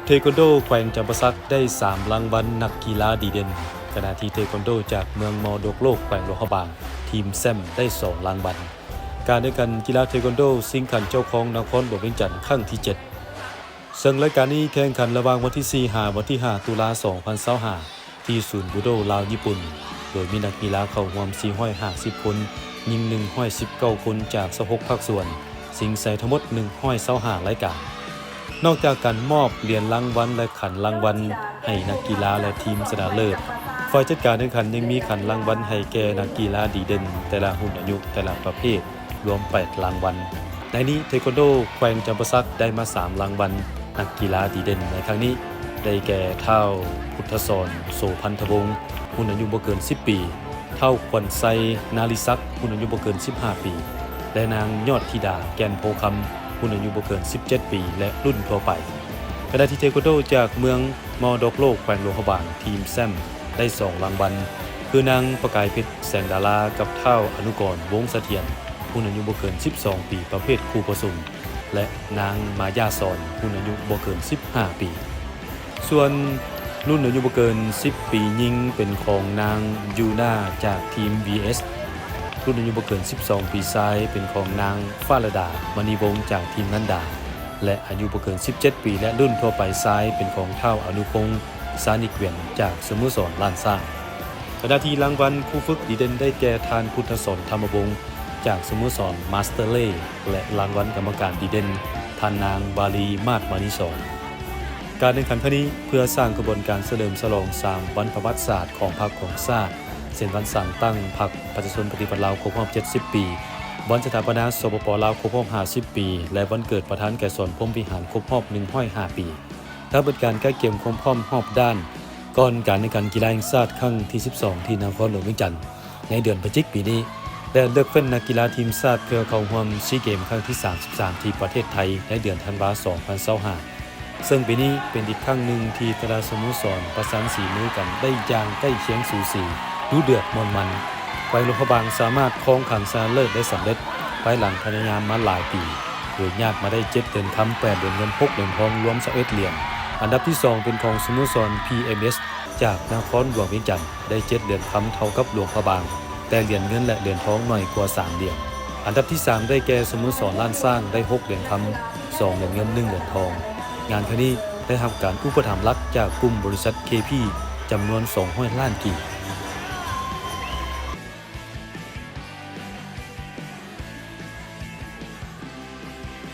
ເທຄວັນໂດແຂວງຈຳປາສັກໄດ້ສາມລາງວັນນັກກິລາດີເດັ່ນ, ຂະນະທີ່ເທຄວັນໂດຈາກເມືອງມໍໂດກໂລກແຂວງຫຼວງພະບາງ ທີມແຊ້ມໄດ້ສອງລາງວັນ. ການແຂ່ງຂັນກິລາເທຄວັນໂດຊິງຂັນເຈົ້າຄອງນະຄອນຫຼວງວຽງຈັນຄັ້ງທີເຈັດ ເຊິ່ງລາຍການນີ້ແຂ່ງຂັນລະຫວ່າງວັນທີສີ່ຫາວັນທີຫ້າຕຸລາສອງພັນຊາວຫ້າ ທີ່ສູນບູໂດລາວຍີ່ປຸ່ນ, ໂດຍມີນັກກິລາເຂົ້າຮ່ວມສີ່ຮ້ອຍຫ້າສິບຄົນ, ຍິງໜຶ່ງຮ້ອຍສິບເກົ້າຄົນຈາກຊາວຫົກພາກສ່ວນ, ຊິງໄຊທັງໝົດໜຶ່ງຮ້ອຍຊາວຫ້າລາຍການ. ນອກຈາກການມອບຫຼຽນລາງວັນ ແລະ ຂັນລາງວັນໃຫ້ນັກກິລາ ແລະ ທີມຊະນະເລີດ, ຝ່າຍຈັດການແຂ່ງຂັນຍັງມີຂັນລາງວັນໃຫ້ແກ່ນັກກິລາດີເດັ່ນແຕ່ລະຮຸ່ນອາຍຸ ແຕ່ລະປະເພດ ລວມແປດລາງວັນ. ໃນນີ້ ເທຄວັນໂດແຂວງຈຳປາສັກໄດ້ມາສາມລາງວັນນັກກິລາດີເດັ່ນໃນຄັ້ງນີ້ ໄດ້ແກ່ ທ້າວ ພຸດທະສອນ ໂສພັນທະວົງ ຮຸ່ນອາຍຸບໍ່ເກີນສິບປີ, ທ້າວ ຂວັນໄຊ ນາລິສັກ ຮຸ່ນອາຍຸບໍ່ເກີນສິບຫ້າປີ ແລະ ນາງ ຍອດທິດາ ແກ່ນໂພຄຳ ຮຸ່ນອາຍຸບໍ່ເກີນສິບເຈັດປີ ແລະ ລຸ້ນທົ່ວໄປ. ຂະນະທີ່ເທຄວັນໂດຈາກເມືອງມໍໂດກໂລກແຂວງຫຼວງພະບາງ ທີມແຊ້ມໄດ້ສອງລາງວັນ ຄື ນາງ ປະກາຍເພັດ ແສງດາລາ ກັບ ທ້າວ ອະນຸກອນ ວົງສະຖຽນ ຮຸ່ນອາຍຸບໍ່ເກີນສິບສອງປີ ປະເພດຄູ່ປະຊຸມ ແລະ ນາງ ມາຢາສອນ ຮຸ່ນອາຍຸບໍ່ເກີນສິບຫ້າປີ. ສ່ວນລຸ້ນອາຍຸບໍ່ເກີນສິບປີຍິງ ເປັນຂອງນາງ ຢູນາ ຈາກທີມ ວີເອັສ, ລຸ້ນອາຍຸບໍ່ເກີນສິບສອງປີຊາຍ ເປັນຂອງນາງ ຟາລະດາ ມະນີວົງ ຈາກທີມນັນດາ ແລະ ອາຍຸບໍ່ເກີນສິບເຈັດປີ ແລະ ລຸ້ນທົ່ວໄປຊາຍ ເປັນຂອງ ທ້າວ ອະນຸພົງ ສານິກວຽນ ຈາກສະໂມສອນລ້ານຊ້າງ. ຂະນະທີ່ລາງວັນຄູຝຶກດີເດັ່ນໄດ້ແກ່ ທ່ານ ພຸດທະສອນ ທຳມະວົງ ຈາກສະໂມສອນມາສເຕີເລ ແລະ ລາງວັນກຳມະການດີເດັ່ນ ທ່ານນາງ ວາລີ ມາດມະນີສອນ. ການແຂ່ງຂັນຄັ້ງນີ້ເພື່ອສ້າງຂະບວນການສະເຫຼີມສະຫຼອງສາມວັນປະຫວັດສາດຂອງພັກຂອງຊາດ ເຊັ່ນ ວັນສ້າງຕັ້ງພັກປະຊາຊົນປະຕິວັດລາວຄົບຮອບເຈັດສິບປີ, ວັນສະຖາປະນາ ສປປ ລາວ ຄົບຮອບຫ້າສິບປີ ແລະ ວັນເກີດປະທານໄກສອນ ພົມວິຫານ ຄົບຮອບໜຶ່ງຮ້ອຍຫ້າປີ. ທັງເປັນການກະກຽມຄວາມພ້ອມຮອບດ້ານ ກ່ອນການແຂ່ງຂັນກິລາແຫ່ງຊາດຄັ້ງທີສິບສອງ ທີ່ນະຄອນຫຼວງວຽງຈັນ ໃນເດືອນພະຈິກປີນີ້ ແລະ ເລືອກເຟັ້ນນັກກິລາທີມຊາດເພື່ອເຂົ້າຮ່ວມຊີເກມຄັ້ງທີສາມສິບສາມ ທີ່ປະເທດໄທ ໃນເດືອນທັນວາ ສອງພັນຊາວຫ້າ ເຊິ່ງປີນີ້ເປັນອີກຄັ້ງໜຶ່ງທີ່ແຕ່ລະສະໂມສອນປະສານສີມືກັນໄດ້ຢ່າງໃກ້ຄຽງສູສີ ດຸເດືອດມ່ວນມັນ. ແຂວງຫຼວງພະບາງສາມາດຄອງຂັນຊະນະເລີດໄດ້ສຳເລັດ ພາຍຫຼັງພະຍາຍາມມາຫຼາຍປີ ໂດຍຍາດມາໄດ້ເຈັດຫຼຽນຄຳ, ແປດຫຼຽນເງິນ, ຫົກຫຼຽນທອງ, ລວມຊາວເອັດຫຼຽນ. ອັນດັບທີສອງເປັນຂອງສະໂມສອນ ພີເອັມເອັສ ຈາກນະຄອນຫຼວງວຽງຈັນ ໄດ້ເຈັດຫຼຽນຄຳ ເທົ່າກັບຫຼວງພະບາງ, ແຕ່ຫຼຽນເງິນ ແລະ ຫຼຽນທອງໜ້ອຍກວ່າສາມຫຼຽນ. ອັນດັບທີສາມໄດ້ແກ່ສະໂມສອນລ້ານຊ້າງ ໄດ້ຫົກຫຼຽນຄຳ, ສອງຫຼຽນເງິນ, ໜຶ່ງຫຼຽນທອງ. ງານຄັ້ງນີ້ໄດ້ຮັບການອຸປະຖຳຫຼັກຈາກກຸ່ມບໍລິສັດ ເຄພີ ຈຳນວນສອງຮ້ອຍລ້ານກີບ.